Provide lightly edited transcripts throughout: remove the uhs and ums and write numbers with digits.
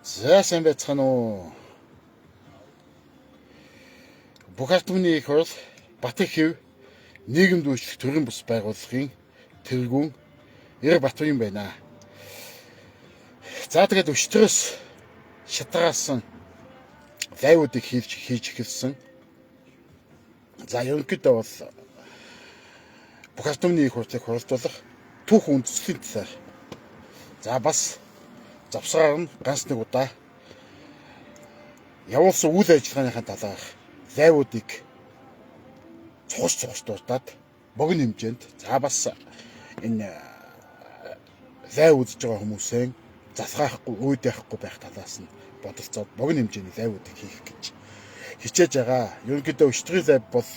За сайн байцгаана уу. Бүх ард түмний их хурл Батын хэв нийгэмд үйлчлэх төрийн бус байгууллагын тэргүүн Эрэг Батбаян байна. За тэгээд өчтөрөөс шатгаасан live уудыг хийж эхэлсэн. За ерөнхийдөө бол бүх ард түмний их хурлыг хуралдуулах түүх үндэслэлийн талаар. За бас завсгаар нь ганц нэг удаа явуулсан үйл ажиллагааныхаа талаарх live уудыг цугас дуртад богино хэмжээнд за бас энэ live үзэж байгаа хүмүүсээ засгаахгүй, өөдөөхгүй байх талаас нь бодолцоод богино хэмжээний live уудыг хийх гэж хичээж байгаа. Ерөнхийдөө өчтөрийн live бол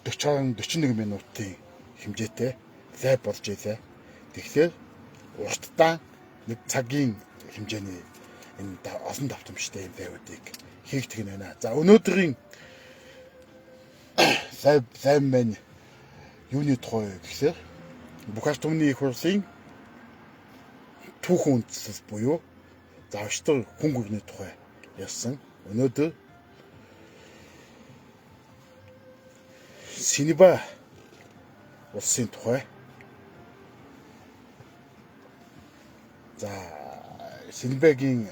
40 41 минутын хэмжээтэй live болж илээ. Тэгэхээр урттаа нэг цагийн хэмжээний энэ олон давтамжтай юм live уудыг хийгдэх нь байна. За өнөөдрийн live маань юуны тухай вэ гэхээр бүх ард түмний их хурлын түүхэн үндэслэл буюу за өчтөр хүн гүрний тухай ярьсан. Өнөөдөр Синиба улсын тухай. За Синибагийн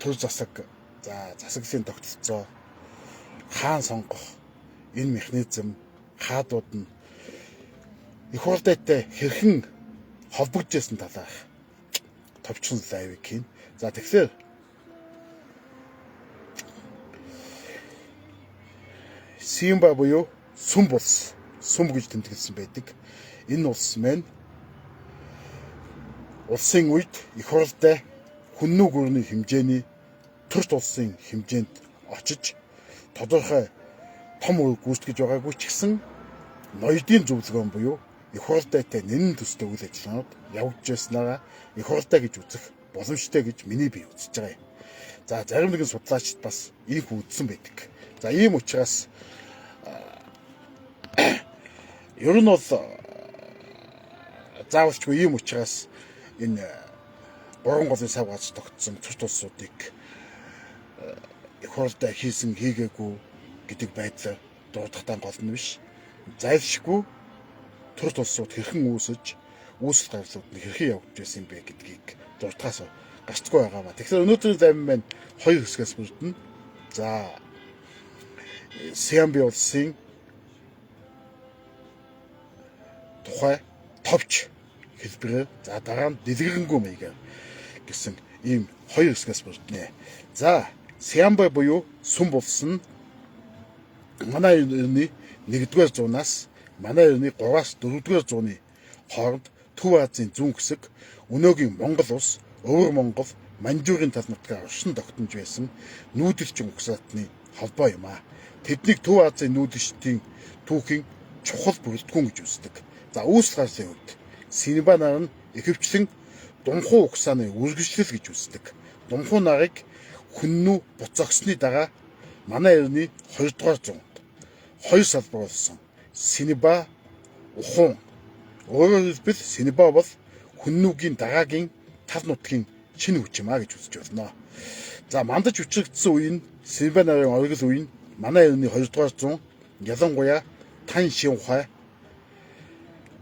төр засаг, за засаглалын тогтолцоо, хаан сонгох энэ механизм, хаадууд нь их хурлайтай хэрхэн холбогдож байсан талаарх товчхон live ыг хийн. За тэгэхээр Симба буюу Сүмб улс, Сүмб гэж тэмдэглэсэн байдаг. Энэ улс маань улсын үед их хурлтай хүннүү гүрний хэмжээний төрт улсын хэмжээнд очиж тодорхой том үр гүйцэтгэж байгаагүй ч гэсэн ноёдын зөвлөгөөн буюу их хурлайтай нэн төстэй үйл ажиллагаанууд явагдаж байснараа их хурлай гэж үзэх боломжтой гэж миний бие үзэж байгаа юм. За зарим нэгэн судлаачид бас ийх үзсэн байдаг. За ийм учраас ер нь бол заавалчгүй ийм учраас энэ гурван голын сав гац тогтсон цэрт улсуудыг их хурлаа хийсэн хийгээгүй гэдэг байдлаар дурдахтаа гол нь биш. Зайлшгүй төрт улсууд хэрхэн үүсэж үүсэл гарлууд нь хэрхэн явагдаж байсан юм бэ гэдгийг дурдахаас гарцгүй байгаа ба. Тэгэхээр өнөөдрийн зам маань хоёр хэсгээс бүрдэнэ. За Сиамби улсын тухай товч хэлбэрээр за дараа нь дэлгэрэнгүй маягаар гэсэн ийм хоёр хэсгээс бүрдэнэ. За Сиамба буюу Сүмб улс нь манай эртний 1-р зуунаас манай эртний 3-аас 4-р зууны хооронд Төв Азийн зүүн хэсэг, өнөөгийн Монгол улс, Өвөр Монгол, Маньчжурийн тал нутгаар оршин тогтнож байсан нүүдэлчин угсаатны холбоо юм аа. Тэднийг Төв Азийн нүүдэлчдийн түүхийн чухал бүрэлдэхүүн гэж үздэг. За үүсэл гарлын хувьд Синба нар нь ихэвчлэн Дунхуу угсааны үргэлжлэл гэж үздэг. Дунхуу нарыг хүннүү буцаагсны дагаа манай эртний 2-р зуунд хоёр салбар болсон. Синба, Ухуун. Өөрөөр хэлбэл Синба бол хүннүүгийн дагаагийн тал нутгийн шинэ хүч юм а гэж үзэж байна. За мандаж хүчрэгдсэн үе нь Синба нарын оргил үе нь манай эртний 2-р зуун, ялангуяа Тан Шинхуай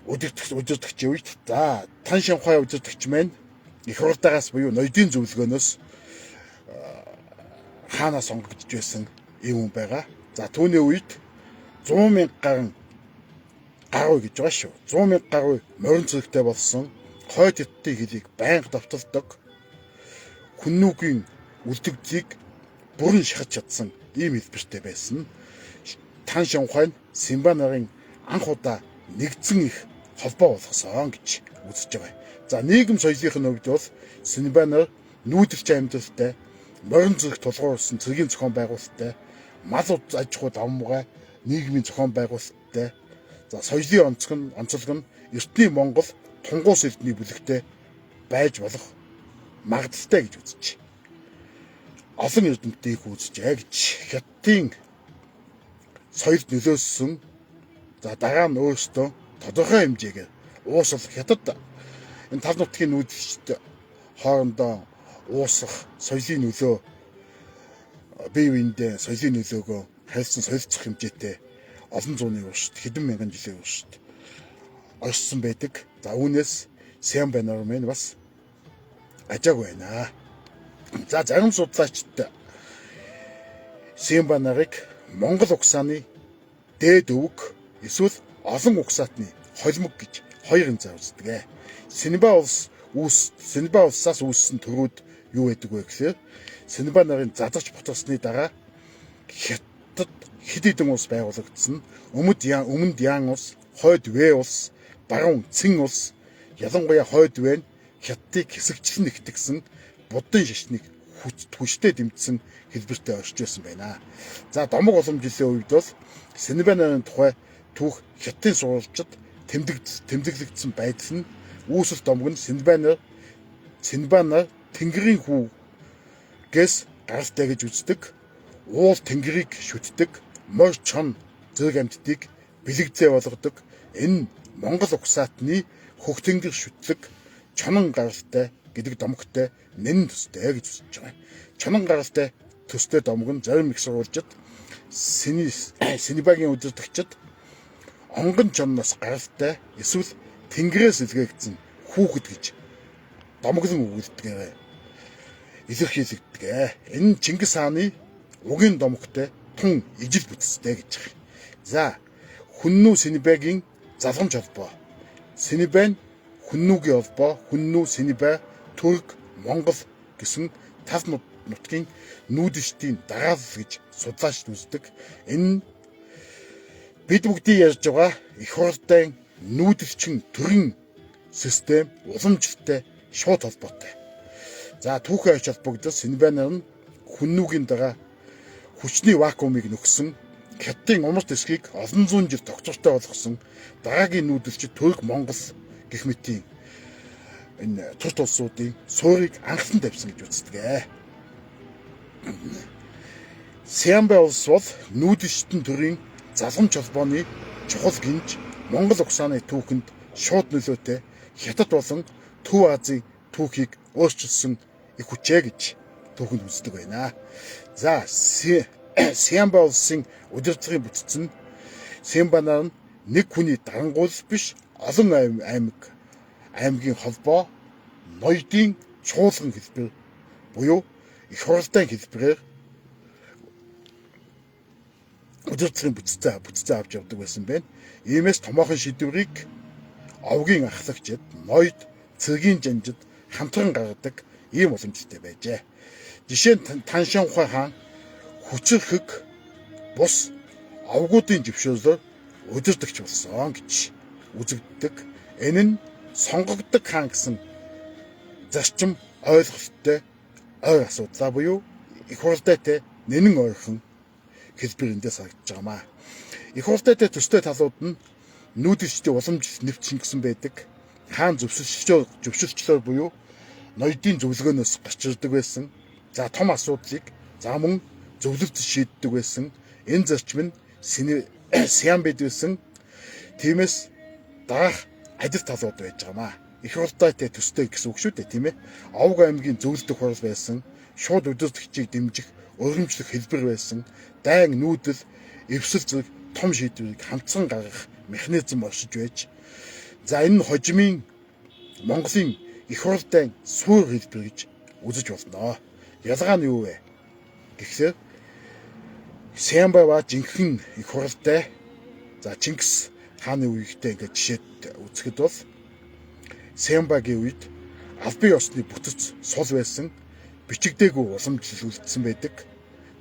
удирдагчийн үед за Тан Шинхуай удирдагч маань их хурлаагаас буюу ноёдын зөвлөгөөнөөс хаанаа сонгогдож байсан ийм хүн байгаа. За түүний үед 100 мянга гарan гаруй гэж байгаа шүү. 100 мянга гаруй морин цэрэгтэй болсон хойд хятадын хэлийг байнга давталдаг хүннүүгийн үлдэгдлийг бүрэн шахаж чадсан ийм хэлбэртэй байсан. Тан Шинхуай нь Симба нарын анх удаа нэгдсэн их холбоо болгосон гэж үзэж байгаа. За нийгэм соёлын хувьд бол Симба нар нүүдэлч амьдралтай, морин зэрэг тулгуурласан цэргийн зохион байгуулалттай, мал аж ахуй давмгай нийгмийн зохион байгуулалттай, за соёлын онцлог нь эртний Монгол тунгуус эрдний бүлэгтэй байж болох магадлалтай гэж үзэж. Олон эрдэмтдийг үзжээ гэж хятадын соёлд нөлөөлсөн. За дараа нь өөрсдөө тодорхой хэмжээгээр уусал хятад энэ тал нутгийн нүүдэлчд хоорондоо уусах соёлын нөлөө бие биендээ соёлын нөлөөгөө харилцан солилцох хэмжээтэй олон зууны туршид хэдэн мянган жилийн туршид оршсон байдаг. За үүнээс Сямбай нар маань бас ажаагүй байна. За зарим судлаачид Сямба нарыг Монгол угсааны дээд өвөг эсвэл олон угсаатны холимог гэж хоёр янзаар үздэг. Синба улс үүс Синба улсаас үүссэн төрүүд юу байдаг вэ гэхээр Синба нарын задарч буцаасны дараа Хятад хэд хэдэн улс байгуулагдсан. Өмнөд Ян, Өмнөд Ян улс, Хойд Вэ улс, Баруун Цин улс, ялангуяа Хойд Вэ нь Хятадыг хэсэгчлэн нэгтгсэн Буддын шашныг хүчтэй дэмжсэн хэлбэртэй оршиж байсан байна. За домог уламжлалын үед бол Синба нарын тухай түүх Хятадын сурвалжид тэмдэглэгдсэн байдал нь үүсэл домог нь Синба нар Тэнгэрийн хүү гэс гаралтай гэж үздэг. Уул тэнгэрийг шүтдэг, морь чон зэрэг амьтдыг бэлэгзээ болгодог. Энэ Монгол угсаатны хөх тэнгэр шүтлэг чонон гаралтай гэдэг домогтой нэн төстэй гэж үзэж байгаа. Чонон гаралтай төстэй домог нь зарим их сурвалжид Синибагийн удирдагчид онгон чонноос гаралтай эсвэл тэнгэрээс илгээгдсэн хүүхэд гэж домоглон өгүүлдэг. Илэрхийлэгддэг. Энэ Чингис хааны угийн домогтой тун ижил бүтцтэй гэж байгаа. За Хүннүү Синибагийн залгамж холбоо. Синибай нь Хүннүүгийн холбоо, Хүннүү Синибай, Түрк, Монгол гэсэн тал нутгийн нүүдэлчдийн дагаалал гэж судлаачид үздэг. Энэ бид бүгдийн ярьж байгаа их хурлын нүүдэлчин төрийн систем уламжлалтай шууд холбоотой. За түүхэн ач холбогдол Синбай нар нь Хүннүүгийн дагаа хүчний вакуумыг нөхсөн, Хятадын умарт эсхийг олон зуун жил тогтвортой болгосон дараагийн нүүдэлчид Түрк, Монгол гэх мэтийн энэ тус улсуудын суурийг анхлан тавьсан гэж үздэг. Сямбай улс бол нүүдэлчдэн төрийн залгамж холбооны чухал гинж Монгол угсааны түүхэнд шууд нөлөөтэй Хятад болон Төв Азийн түүхийг өөрчилсөн их хүчээ гэж түүхэнд үздэг байна. За Сямба улсын удирдлагын бүтц нь Сямба нар нь нэг хүний дарангуйлал биш, олон аймгийн холбоо ноёдын чуулган хэлбэр буюу их хуралдаан хэлбэрээр удирдлагын бүтцээ авч явдаг байсан байна. Иймээс томоохон шийдвэрийг овгийн ахлагчид, ноёд, цэргийн жанжид хамтран гаргадаг ийм уламжтай байжээ. Жишээ нь Таншанхуай хаан хүчирхэг бус овгуудын зөвшөөрлөөр удирдагч болсон гэж үзэгддэг. Энэ нь сонгогддог хаан гэсэн зарчим ойлголттой ойр асуудлаа буюу их хуралдаатай нэнэн ойрхон хэлбэр эндээс харагдаж байгаамаа. Их хуралдаатай төстэй талууд нь нүүдэлчдийн уламжлалт нэвт шингэсэн байдаг. Хаан зөвшөлтчлөөр буюу ноёдын зөвлөгөөнөөс гарч ирдэг байсан. За том асуудлыг за мөн зөвлөлд шийддэг байсан. Энэ зарчим нь Сямбид байсан. Тиймээс дараах адил талууд байж байгаамаа. Их хуралдаатай төстэй гэсэн үг шүү дээ, тийм ээ. Овг аймгийн зөвлөдөх хурал байсан. Шууд удирдагчийг дэмжих, өргөмжлөх хэлбэр байсан. Дайн, нүүдэл, эвсэл зэрэг том шийдвэрийг хамтсан гаргах механизм оршиж байж. За энэ нь хожимын Монголын их хурлын суур хэлбэр гэж үзэж болно. Ялгаа нь юу вэ? Гэхлээр Сямбай ба жинхэнэ их хуралтай, за Чингис хааны үеигтэй ингээд жишээд үзэхэд бол Сямбагийн үед албан ёсны бүтэц сул байсан, бичигдээгүй уламжлал үлдсэн байдаг,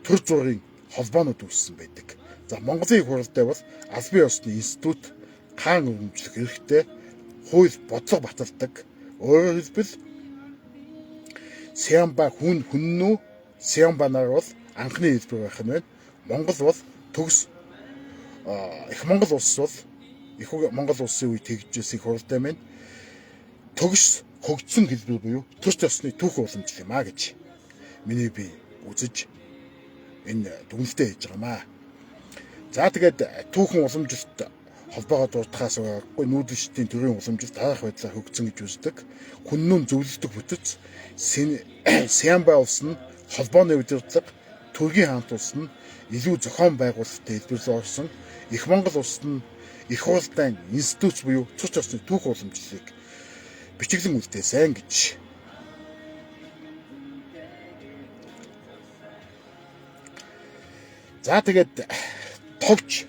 төр зуурын холбоонууд үүссэн байдаг. За Монголын их хуралтай бол албан ёсны институт, хаан өргөмжлөх эрхтэй, хууль бодлого баталдаг. Өөрөөр хэлбэл Сямба хүн хүннүү Сямба нар бол анхны хэлбэр байх нь байна. Монгол бол төгс их Монгол улс бол их Монгол улсын үед тэгжсэн их хуралтай маань төгс хөгжсөн хэлбэр буюу төрч ёсны түүхэн уламжлал юм а гэж миний би үзэж энэ дүгнэлтээ хийж байгаа маа. За тэгээд түүхэн уламжлалт холбоогоо дурдахаас аргагүй нүүдэлчдийн төрийн уламжлалт дараах байдлаар хөгжсөн гэж үздэг. Хүннүн зөвлөлдөх бүтэц Сямба улс нь холбооны удирдлага, Төргийн хаант улс нь илүү зохион байгуулалттай хэлбэрлээ орсон. Их Монгол улс нь их хурлын институт буюу цус орсны түүх уламжлалыг бичиглэн үлдээсэн гэж. За тэгээд товч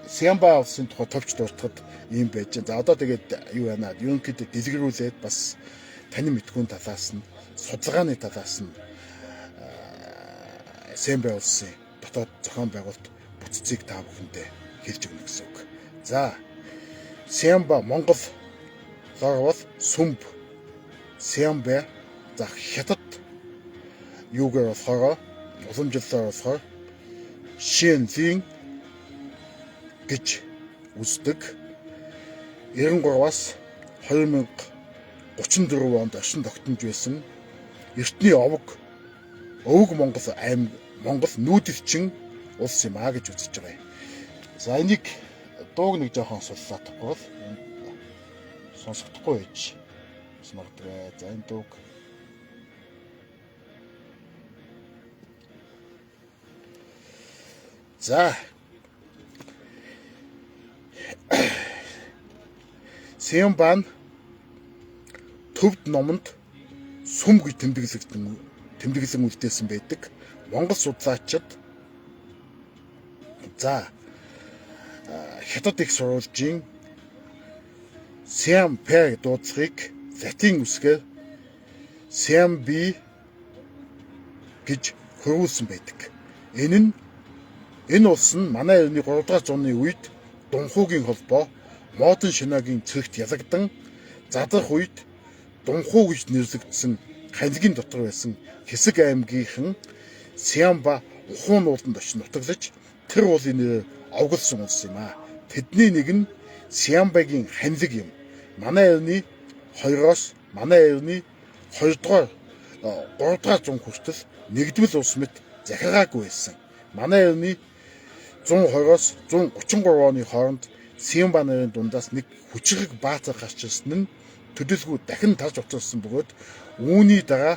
Сямба улсын тухай товч дуртахад ийм байж. За одоо тэгээд юу яана? Ерөнхийдөө дэлгэрүүлээд бас танин мэдхүүн талаас нь, судалгааны талаас нь Сямба улсын дотоод зохион байгуулалт бүтцийг та бүхэндээ хэлж өгнө гэсэн үг. За Сямба Монгол лорвол Сүмб Сямба, за Хятад юугаар болохоор уламжлалаар болохоор Шинзин гэж үздэг. 93-аас 2034 онд оршин тогтнож байсан эртний овог Өвөг Монгол аймаг Монгол нүүдэлчин улс юм а гэж үзэж байгаа юм. За энийг дууг нэг жоохон суллаахгүй бол сонсохдохгүй байж бас магадгүй. За энэ дууг за Сямбан төвд номонд сүм гэж тэмдэглэн үлдээсэн байдаг. Монгол судлаачид за Хятад их сурвалжийн Сям Пэ дуудлагыг латин үсгээр Сямби гэж хөрвүүлсэн байдаг. Энэ нь энэ улс нь манай эртний 3 дугаар зууны үед Дунхуугийн холбоо Модон Шинагийн цэрэгт ялагдан задрах үед Дунхуу гэж нэрлэгдсэн Ханлигийн дотор байсан хэсэг аймгийнхан Сямба Ухуун ууланд очиж нутаглаж тэр уулын нэрээр овголсон улс юм аа. Тэдний нэг нь Сямбагийн Ханлиг юм. Манай эртний 2-оос манай эртний 2 дугаар 3 дугаар зуун хүртэл нэгдмэл улс мэт захиргаагүй байсан. Манай эртний 120-оос 133 оны хооронд Сямба нарын дундаас нэг хүчрэг баатар гарч ирсэн нь төдөлгүй дахин тарж уцалсан бөгөөд үүний дараа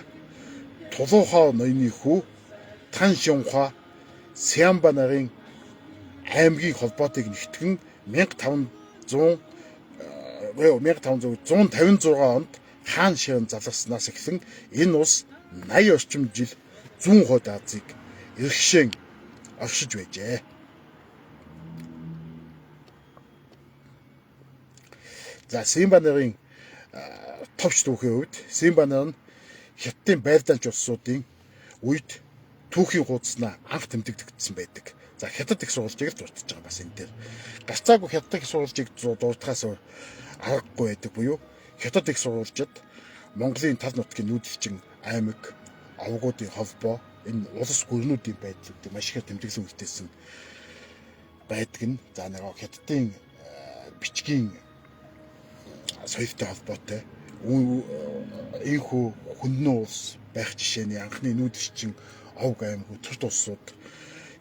Тулуухаа ноёны хүү Тан Шунхаа Сямба нарын аймгийн холбоотыг нэгтгэн 1500 1556 онд хаан ширэн залгаснаас эхлэн энэ улс 80 орчим жил зүүн хойд Азийг эрхшэн оршиж байжээ. За Симба нарын товч түүхийн хувьд Симба нар нь Хятадын байлдаанч улсуудын үед түүхийн хуудаснаа анх тэмдэглэгдсэн байдаг. За Хятад их сурвалжийг л дурдж байгаа бас энэ дээр. Гарцаагүй Хятад их сурвалжийг дурдахаас аргагүй байдаг буюу Хятад их сурвалжид Монголын тал нутгийн нүүдэлчин аймаг, овгуудын холбоо, энэ улс гүрнүүдийн байдлуудыг маш ихээр тэмдэглэн үлдээсэн байдаг нь. За нэг Хятадын бичгийн соёлтой холбоотой ийхүү хүндэн улс байх жишээний анхны нүүдэлчин овг аймагуд төрт улсууд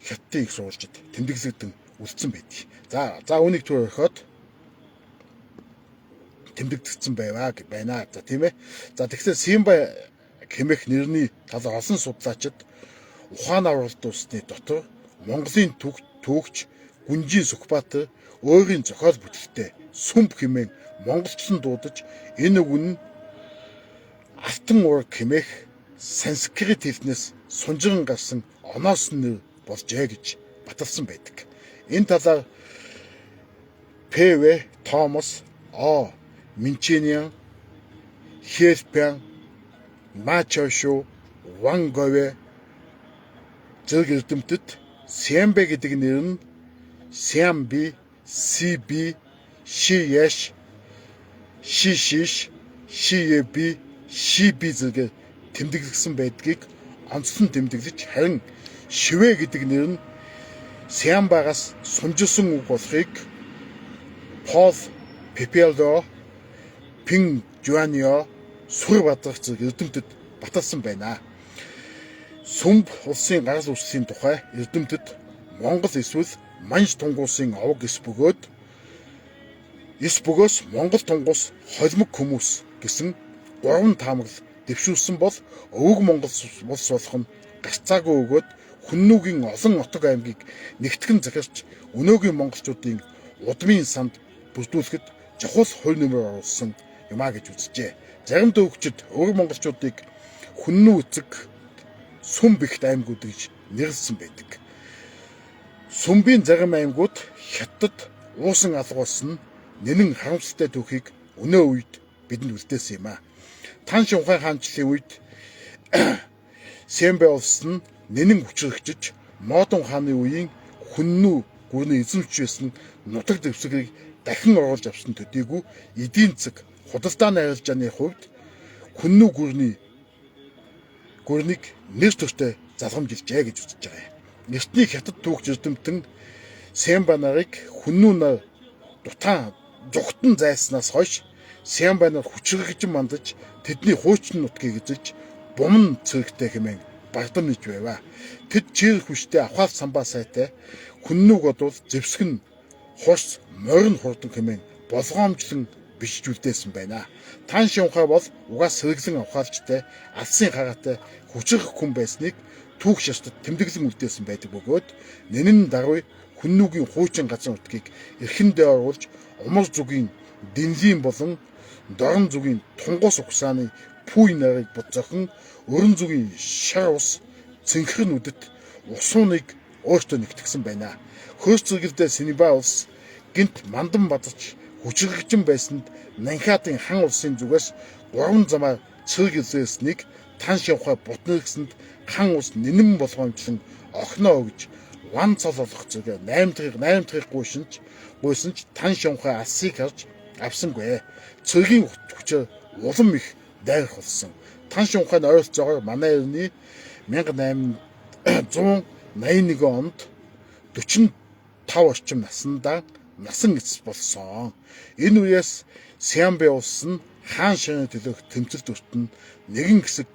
Хятадын их сурвалжид тэмдэглэгдэн үлдсэн байдаг. За үүнийг түр орхиод тэмдэглэгдсэн байваа байна. За тийм ээ. За тэгэхээр Симба хэмээх нэрний талаар олон судлаачид ухаан авралт улсны дотор Монголын түүхч Гүнжийн Сүхбаатар өөрийн зохиол бүтээлтэй Сүмб хэмээн монголчлон дуудаж энэ үг нь Алтан ураг хэмээх санскрит хэлнээс сунжиран гарсан оноос нэр болжээ гэж баталсан байдаг. Энэ талаар П.В. Томас, О. Минчиниан, Хелпян, Мачошу, Ван Гове зэрэг эрдэмтэд Сямбэ гэдэг нэр нь Сямби, Сиби, Шияш, Шишиш, Шиеби, Шиби зэрэгээр тэмдэглэгдсэн байдгийг онцлон тэмдэглэж, харин Шивэ гэдэг нэр нь Сямбагаас сунжилсан үг болохыг Пол Пепелдо, Пин Жуанио, Сүр Бадрах зэрэг эрдэмтэд баталсан байна. Сүмб улсын гарал үүслийн тухай эрдэмтэд Монгол эсвэл Манж тунгуусын овог эс бөгөөд Эс бөгөөс Монгол тунгус холимог хүмүүс гэсэн гурван таамаглал дэвшүүлсэн бол өвөг Монгол улс болох нь гарцаагүй өгөөд Хүннүгийн олон отог аймгийг нэгтгэн захирч өнөөгийн монголчуудын удмын санд бүрдүүлэхэд чухал хувь нэмэр оруулсан юм а гэж үзжээ. Зарим дөвөгчд өвөг монголчуудыг Хүннү эцэг Сүм бэгт аймагуд гэж нэрлэсэн байдаг. Сүмбийн зарим аймагуд Хятад уусан алгуулсан нь нэнэн харамсалтай түүхийг өнөө үед бидэнд үлдээсэн юм а. Тан Шунхай хаанчлалын үед Сэмбэ улс нь нэнэн хүчрхэгжиж Модон хааны үеийн Хүннү гүрний эзэмшиж байсан нутаг дэвсгэрийг дахин оруулж авсан төдийгүй эдийн засаг худалдааны арилжааны хувьд Хүннү гүрний гүрнийг нэр төртэй залгамжилжээ гэж үзэж байгаа юм. Эртний хятад түүхч эрдэмтэн Сэмба нарыг Хүннү нар дутаан зугтан зайлснаас хойш Сямба нар хүчрхэгжин мандаж тэдний хуучин нутгийг эзэлж буман цэрэгтэй хэмээн бардам нэж байваа. Тэд чирэх хүчтэй авхаал самбаа сайтай Хүннүг бодвол зэвсэг нь хурц морин хурдан хэмээн болгоомжлон бичиж үлдээсэн байна. Тан Шунхай бол угаас сэргэлэн авхаалчтай алсын хагаатай хүчрэх хүн байсныг түүх шаштад тэмдэглэн үлдээсэн байдаг бөгөөд нэнэн даруй Хүннүгийн хуучин газар нутгийг эрхэндээ оруулж Умар зүгийн Дэнлийн болон Дорн зүгийн Тунгус угсааны Пүй нарыг буцаахан Өрөн зүгийн Шар ус Цэнхэр нүдэт усууныг өөртөө нэгтгсэн байна. Хөөс зэрэгэлдээ Синеба улс гинт мандан бадарч хүчрхэгжин байсанд Нанхатын хан улсын зүгээс гурван замаар цэрэг илгээснийг Тан Шавхай бутнэргэсэнд хан улс нэнэн болгоомжлон охиноо өгж ван цол олох зэрэг 8 дахьыг гуйсан ч Тан Шавхай алсыг харж авсангүй. Цэргийн хүчээр улам их дайрах болсон. Тан Шунхай нь ойролцоогоор манай эртний 1881 онд 45 орчим наснда насан эцэс болсон. Энэ үеэс Сямбе улс нь хаан ширээний төлөөх тэмцэлд өртөн нэгэн хэсэг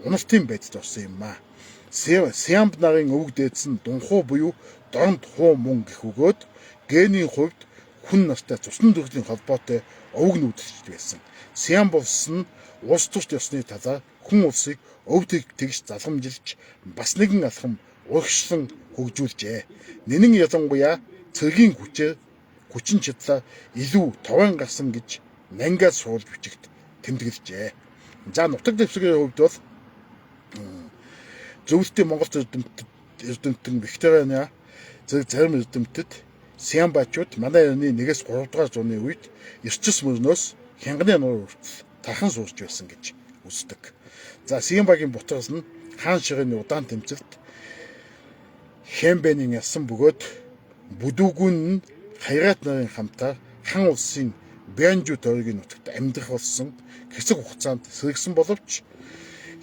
уналтын байдалд орсон юм аа. Сямб нарын өвөг дээдс нь Дунхуу буюу Дорнод хуу мөн гэх өгөөд генийн хувьд хүн нартай цусны төрлийн холбоотой овг нүүдэлчд байсан. Сиам улс нь улс төрт ёсны талаар хүн улсыг өв тэгш залгамжилж бас нэгэн алхам урагшлан хөгжүүлжээ. Нэнэн ялангуяа цэргийн хүчээр хүчин чадлаа илүү товон гарсан гэж нангиас суулж бичигт тэмдэглэжээ. За нутаг дэвсгэрийн хувьд бол зөвлөлтийн Монгол эрдэмтэн Викториа зэрэг зарим эрдэмтэд Сямбачууд манай эртний 1-ээс 3 дугаар зууны үед Эрчис мөрнөөс Хянганы нуур хүртэл тархан суурч байсан гэж үздэг. За Сямбагийн бутраас нь хаан ширээний удаан тэмцэлт Хэмбэнийн ясан бөгөөд бүдүүгүн нь Хайрат нарын хамтаар хан улсын Бянжу тойргийн нутагт амьдрах болсон хэсэг хугацаанд сэргсэн боловч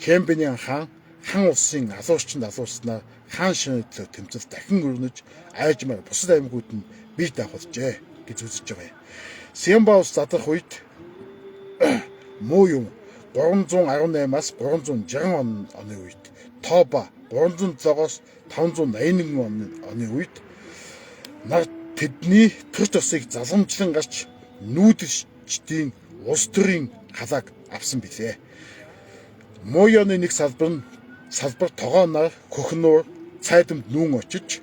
Хэмбэнийн хаан хан улсын алуурчинд алуурснаар хаан ширээний төлөө тэмцэл дахин өрнөж айжмаар бусад аймагуд нь бие даах болжээ гэж үзэж байгаа юм. Сямба улс задрах үед муу юм 318-аас 360 оны үед Тоба 307-оос 581 оны үед нар тэдний төр тосыг залгамжлан гарч нүүдэлчдийн улс төрийн халааг авсан билээ. Муяны нэг салбар нь салбар тогооноор Көхнуур цайдамд нүүн очиж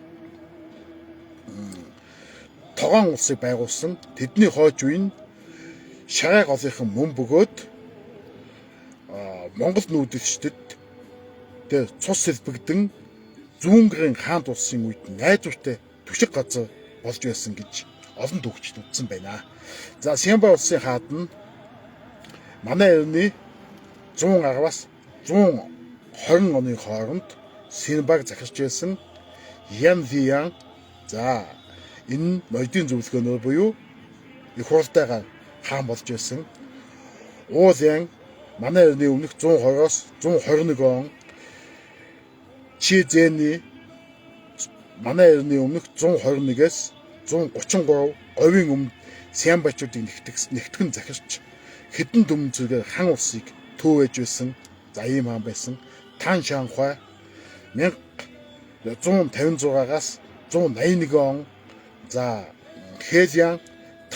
тогоон улсыг байгуулсан. Тэдний хойч үе нь Шарай голынхан мөн бөгөөд Монгол нүүдэлчдэд дээр цус сэлбэгдэн зүүн гэрийн хаант улсын үед найдвартай түшиг газар болж байсан гэж олон түүхчид үзсэн байна. За Сямба улсын хаад нь манай эртний 110-аас 120 оны хооронд Синбаг захирч байсан Ян Лиян, за энэ нь ноёдын зөвлөгөөнөөр буюу их хурлтайгаар хаан болж байсан. Уулын манай эртний өмнөх 120-оос 121 он Чизэний манай эртний өмнөх 121-ээс 133 говийн өмнө Сямбачуудыг нэгтгэн захирч хэдэн дүмэн зэргээр хан улсыг төвөөж байсан. За ийм хаан байсан. Тан Шанхай 1156-аас 181 он, за Хэлян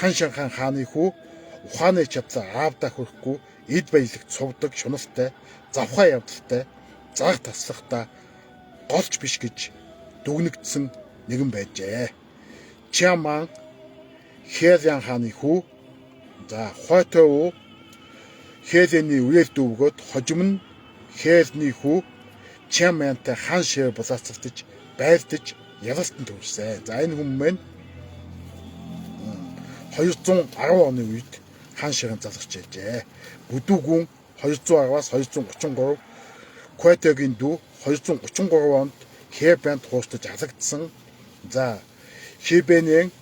Тан Шанхан хааны хүү ухааны чадлаар аавдаа хүрэхгүй эд баялагт сувдаг шуналтай, завхаа явдалтай, зарах таслахтаа голч биш гэж дүгнэгдсэн нэгэн байжээ. Чиаман Хэлян хааны хүү, за Хойтоо Хэлэний үеэл дүү бөгөөд хожим нь Хэлний хүү Чиамантай хан шивэ булаацалдаж байлдаж ялалтанд төвшсөн. За энэ хүн маань 210 оны үед хан ширэн залгаж байжээ. Бүдүүгүн 210-аас 233, Кватогийн дүү 233 онд Хэбэнд хуустаж алагдсан. За Хибэнэн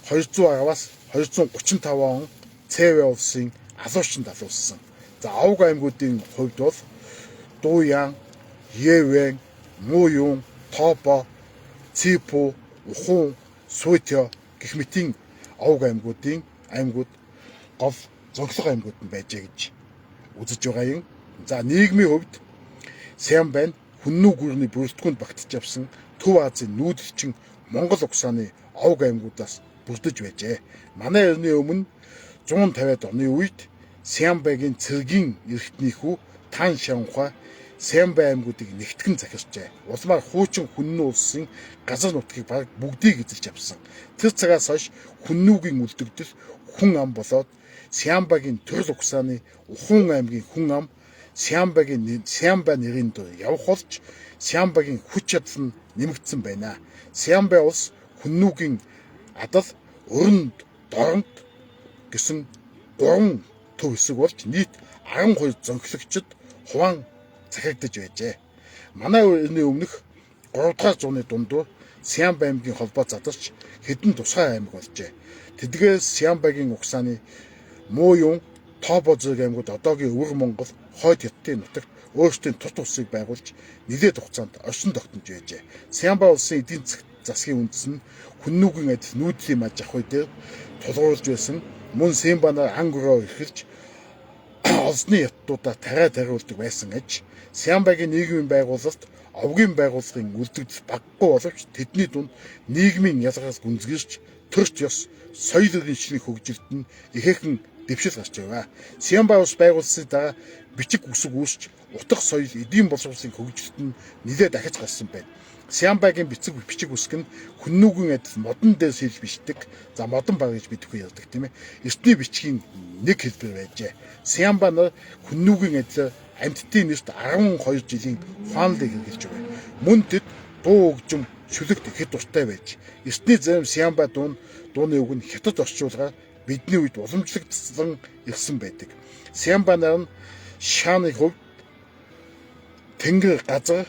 210-аас 235 он Цэвэ улсын алуурчинд алуулсан. За овг аймагуудын хувьд бол Дуян, Евэн, Муюн, Тобо, Ципу, Ухуун, Суйтё гэх мэтийн овг аймагуудын аймагуд гол зөнхлөх аймагуд нь байжээ гэж үзэж байгаа юм. За нийгмийн хувьд Сян байна хүннүү гүрний бүрэлдэхүүнд багтж явсан Төв Азийн нүүдэлчин Монгол угсааны овг аймагудаас бүрдэж байжээ. Манай эртний өмнө 150-ад оны үед Сямбагийн цэргийн эрхтний хүү Тан Шанхуа Сямба аймагуудыг нэгтгэн захирчээ. Улмаар хуучин хүннүү улсын газар нутгийг бараг бүгдийг эзэлж авсан. Тэр цагаас хойш хүннүүгийн үлдэгдэл хүн ам болоод Сямбагийн төрөл угсааны Ухуун аймгийн хүн ам Сямбагийн Сямба нэрийн дур явах болж Сямбагийн хүч чадал нь нэмэгдсэн байна. Сямба улс хүннүүгийн адал өрөнд дорнод гэсэн гурван төв хэсэг болж нийт 12 зөнхлөгчд хуваан захиагдаж байжээ. Манай эртний өмнөх 3 дугаар зууны дундуур Сямба аймгийн холбоо задарч хэдэн тусгай аймаг болжээ. Тэдгээс Сямбагийн угсааны Мууюн, Тобо зэрэг аймагуд одоогийн Өвөр Монгол, Хойд Хятадын нутагт өөрсдийн тус улсыг байгуулж нэлээд хугацаанд оршин тогтнож байжээ. Сямба улсын эдийн засгийн үндэс нь хүннүүгийн адил нүүдлийн аж ахуй дээр тулгуурлаж байсан. Мөн Сямбанаар ан гөрөө эрхэлж олзны хятадуудаа тарай тариулдаг байсан аж. Сямбагийн нийгмийн байгуулалт овгийн байгууллагын үлдэгдэл багагүй боловч тэдний дунд нийгмийн ялгаас гүнзгийрч төрч ёс соёл иргэншлийн хөгжилд нь ихээхэн дэвшил гарч байв. Сямба улс байгуулсны дараа бичиг үсэг үүсч утга соёл эдийн боловсролын хөгжилт нь нэлээд дахиж гарсан байна. Сямбагийн бичиг үсэг нь хүннүүгийн адил модон дээр сэлж бичдэг. За модон баг гэж бид бүхэн ярьдаг тийм ээ. Эртний бичгийн нэг хэлбэр байжээ. Сямба нар хүннүүгийн адил амьтдын нэрт 12 жилийн хуанлыг хэрэглэж байв. Мөн тэд дуу хөгжим шүлэгт ихэд дуртай байж. Эртний зарим Сямба дууны үг нь хятад орчуулгаар бидний үед уламжлагдсан ирсэн байдаг. Сямба нар нь шааны хувьд тэнгэр газар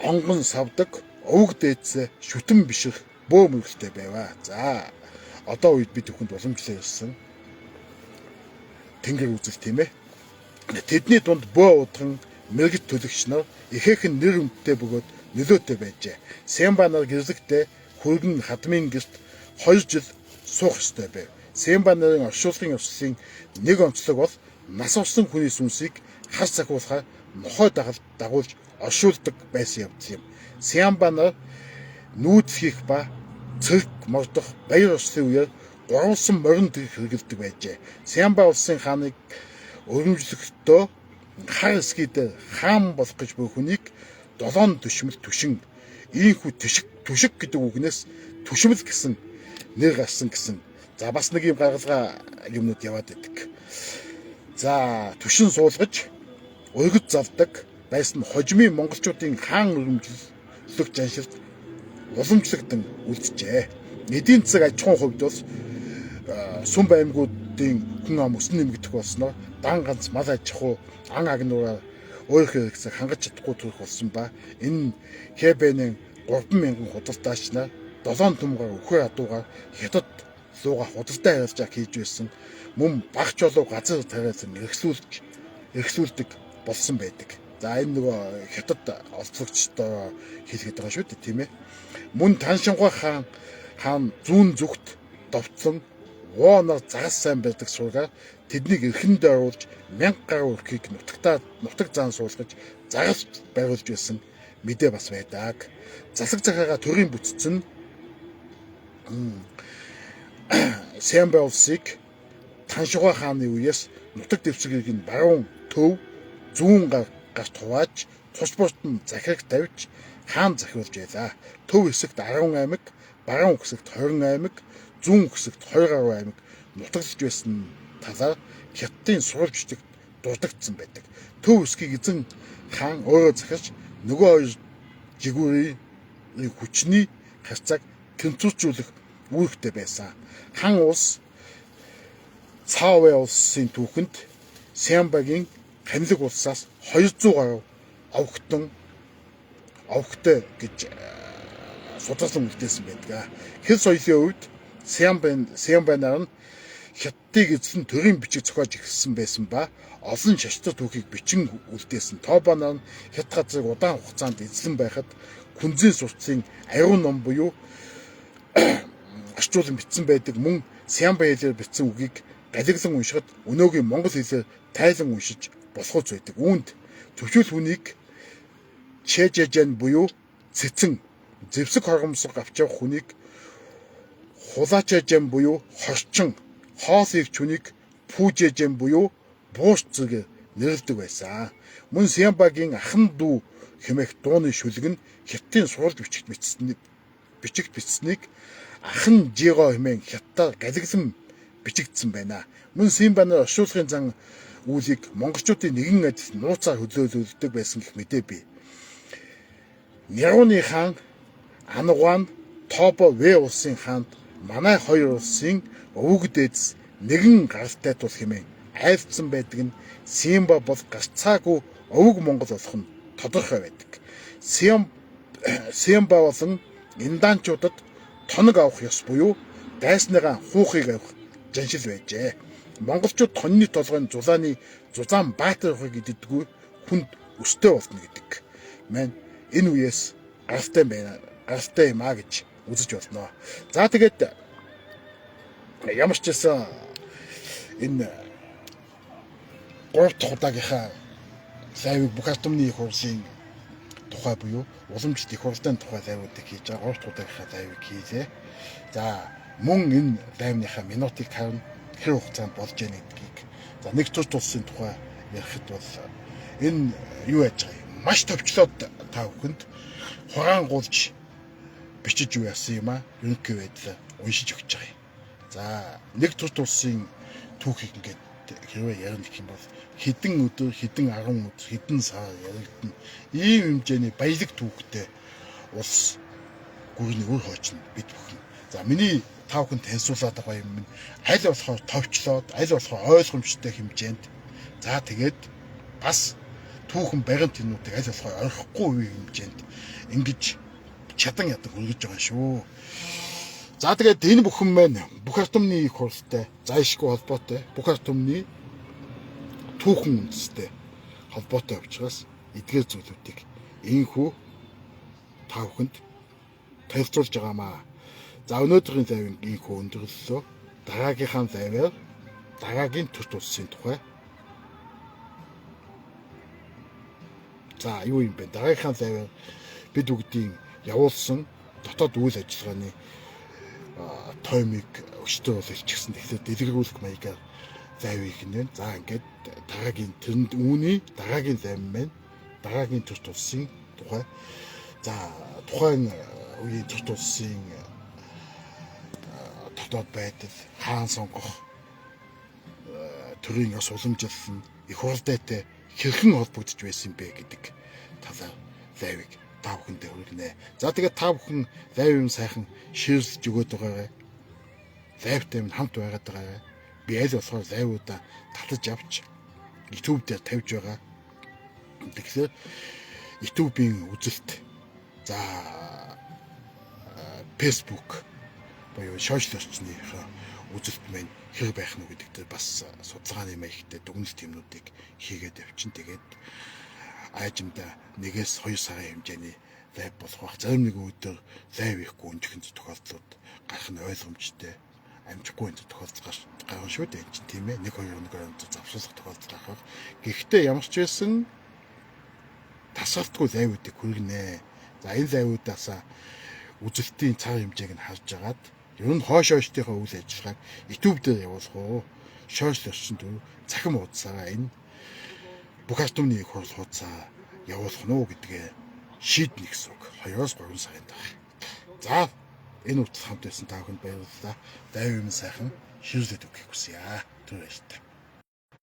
онгон савдаг, овг дээдсээ шүтэн бишрэх бөө мөрөлтэй байваа. За одоо үед бид бүхэнд уламжлал ирсэн тэнгэр үзэл тийм ээ. Тэдний дунд бөө удган мэрэгт төлөгч нар ихээхэн нэр хүндтэй бөгөөд нөлөөтэй байжээ. Сямба нар гэрлэгтээ хөргөн хадмын гэрт 2 жил суух ёстой байв. Сямба нарын оршуулгын ёслолын нэг онцлог бол нас орсон хүний сүнсийг хар сахиулахаар нохой дагуулж оршуулдаг байсан явдал юм. Сямба нар нүүдэл хийх ба цэрэг мордох баяр ёслолын үеэр гурвалсан морин тэрэг хэрэглэдэг байжээ. Сямба улсын хааныг өргөмжлөхдөө хар эсгий дээр хаан болох гэж буй хүнийг долоон төшмөл түшин ийхүү түшиг гэдэг үгнээс түшмэл гэсэн нэр гарсан гэсэн. За бас нэг юм гаргалгаа юмнууд яваад байдаг. За түшин суулгаж өргөд залдаг байсан хожмын монголчуудын хаан өргөмжлөх заншилт уламжлагдан үлджээ. Эдийн засаг аж ахуйн хувьд бол сүм аймагуудын хүн ам өсөн нэмэгдэх болсноор дан ганц мал аж ахуй ан агнуураар өөрийнхөө хэрэгцээг хангаж чадахгүй төрөх болсон ба энэ ХБ-ийн 3000 худалдаач нар 7 тумгаар өхөр адуугаар хятад лууга худалдаа харилцаа хийж байсан. Мөн багч болов газар тариалан эрхлүүлдэг болсон байдаг. За энэ нөгөө хятад олцлогчдоо хэлгээд байгаа шүү дээ тийм ээ. Мөн Таншинхуай хаан зүүн зүгт довтлон вооноор загас сайн барьдаг сургаар тэднийг эрхэндээ оруулж 1000 гаруй өрхийг нутаг заан суулгаж загас бариулж байсан мэдээ бас байдаг. Засаг захиагаа төрийн бүтцэн нь Сямба улсыг Таншуга хааны үеэс нутаг дэвсгэрийг нь баруун төв зүүн гарт хувааж цус бусд нь захираг тавьж хаан захиулж байлаа. Төв хэсэгт 10 аймаг, баруун хэсэгт 20 аймаг, зүүн хэсэгт 20 гаруй аймаг нутаглаж байсан талаар Хятадын сурвалж бичигт дурдагдсан байдаг. Төв хэсгийг эзэн хаан өөрөө захирч нөгөө хоёр жигүүрийн хүчний харьцааг тэнцвэржүүлэх үүрэгтэй байсан. Хан улс Цаовэ улсын түүхэнд Сямбагийн Хамлаг улсаас 200 гаруй овгтой гэж сударсан үлдээсэн байдаг. Хэл соёлын хувьд Сямбанаар нь Хятадыг эзлэн төрийн бичиг зохиож эхэлсэн байсан ба олон шаштай түүхийг бичин үлдээсэн. Тобанаар нь Хятад газрыг удаан хугацаанд эзлэн байхад Күнзийн сурцын ариун ном буюу орчуулан бичсэн байдаг мөн Сямба хэлээр бичсэн үгийг галиглан уншихад өнөөгийн монгол хэлээр тайлан уншиж болохуйц байдаг. Үүнд төвшөл хүнийг Чэжэжэн буюу цэцэн зэвсэг хоргомсог авч явах хүнийг Хулаачэжэн буюу хорчин, хоол хийгч хүнийг Пүүжэжэн буюу буурч зэрэг нэрлэдэг байсан. Мөн Сямбагийн ахан дүү хэмээх дууны шүлэг нь Хятадын сурвалж бичигт бичсэнийг ахан Жиго хэмээн хятадаар галиглан бичигдсэн байна. Мөн Симбанаар оршуулгын зан үйлийг монголчуудын нэгэн адил нууцаар хөлөөлүүлдэг байсан гэх мэдээ бий. Нягууны хаан Анугаан Тобо В улсын хаанд манай хоёр улсын өвөг дээдс нэгэн гаралтай тул хэмээн айлдсан байдаг нь Симба бол гарцаагүй өвөг монгол болох нь тодорхой байдаг. Симба болон Инданчуудад тоног авах ёс буюу дайсныгаа хуухыг авах жаншил байжээ. Монголчууд тонны толгойн зулааны зузаан баатар ухыг иддэггүй хүнд өстэй болно гэдэг. Мэн энэ үеэс гаралтай байна. Гаралтай юм а гэж үзэж болно. За тэгээд ямар ч байсан энэ 3 дахь удаагийнхаа лайвыг бүх ардмны их хурлын тухай буюу уламжлалт их хурлын тухай лайвуудыг хийж байгаа. 3 дахь удаагийнхаа лайвыг хийлээ. За мөн энэ лайвныхаа минутыг харна, хэр хугацаанд болж яах гэдгийг. За нэг тус тулсын тухай ярихад бол энэ юу яаж байгаа юм? Маш товчлоод та бүхэнд хураангуулж бичиж юу яасан юм а? Ерөнхий байдлаар уншиж өгч байгаа юм. За нэг тус тулсын түүхийг ингээд хэрвээ ярина гэх юм бол хэдэн өдөр, хэдэн 10 өдөр, хэдэн сар яригдана. Ийм хэмжээний баялаг түүхтэй улс гүрний үр хойч нь бид бүхэн. За миний та бүхэн танилцуулаад байгаа юм нь аль болохоор товчлоод, аль болохоор ойлгомжтой хэмжээнд. За тэгээд бас түүхэн баримт юмнуудыг аль болохоор орхихгүй үе хэмжээнд ингэж чадан ядаг хүргэж байгаа шүү. За тэгээд энэ бүхэн маань бүх ард түмний их хурлтай, зайлшгүй холбоотой, бүх ард түмний түүхэн үндэстэй холбоотой учраас эдгээр зүйлүүдийг ийхүү та бүхэнд танилцуулж байгаамаа. За өнөөдрийн лайвын ийхүү өндөрлөлөө. Дараагийнхаа лайваар дараагийн төрт улсын тухай. За юу юм бэ? Дараагийнхаа лайваар бид бүгдийн явуулсан дотоод үйл ажиллагааны тоймыг өчтөр бол илчихсэн. Тэгэхээр дэлгэрүүлэх маягаар лайв хийх нь байна. За ингээд дараагийн тэрэнд үүний дараагийн лайв маань дараагийн төрт улсын тухай. За тухайн үеийн төрт улсын дотоод байдал, хаан сонгох төрийн ёс уламжлал нь их хуралдайтай хэрхэн холбогдож байсан бэ гэдэг талаар лайвыг та бүхэндээ хүргэнэ. За тэгээд та бүхэн лайв юм сайхан ширлж өгөөд байгаарай. Лайвтай минь хамт байгаад байгаарай. Би аль болохоор лайвуудаа татаж авч YouTube дээр тавьж байгаа. Тэгэхээр YouTube-ийн үзэлт, за Facebook буюу сошиал орчныхаа үзэлт маань хэр байх нь гэдэг дээр бас судалгааны маягтай дүгнэлт юмнуудыг хийгээд явчин. Тэгээд аажимдаа 1-2 сарын хэмжээний лайв болох байх. Зарим нэг өдөр лайв хийхгүй өнжихэн тохиолдлууд гарах нь ойлгомжтой. Амжихгүй энэ тохиолдол гарна шүү дээ. Энэ чинь тийм ээ. 1 2 хоногоор завсуулах тохиолдол гарах байх. Гэхдээ ямар ч байсан тасгалтгүй лайвуудыг хүргэнэ. За энэ лайвуудаасаа үзэлтийн цаг хэмжээг нь харж агаад Ер нь хойш хойштынхаа үйл ажиллагааг YouTube дээр явуулах уу? Шойшл орчин төр цахим хуудасаараа энэ бүх ард түмний их хурл хуудасаа явуулах нь уу гэдгээ шийднэ гэсэн үг. 2-3 сарын дараа. За, энэ хүртэл хамт байсан та бүхэнд баярлалаа. Дайван юм сайхан ширлээд өгөхийг хүсье. Түр баяртай.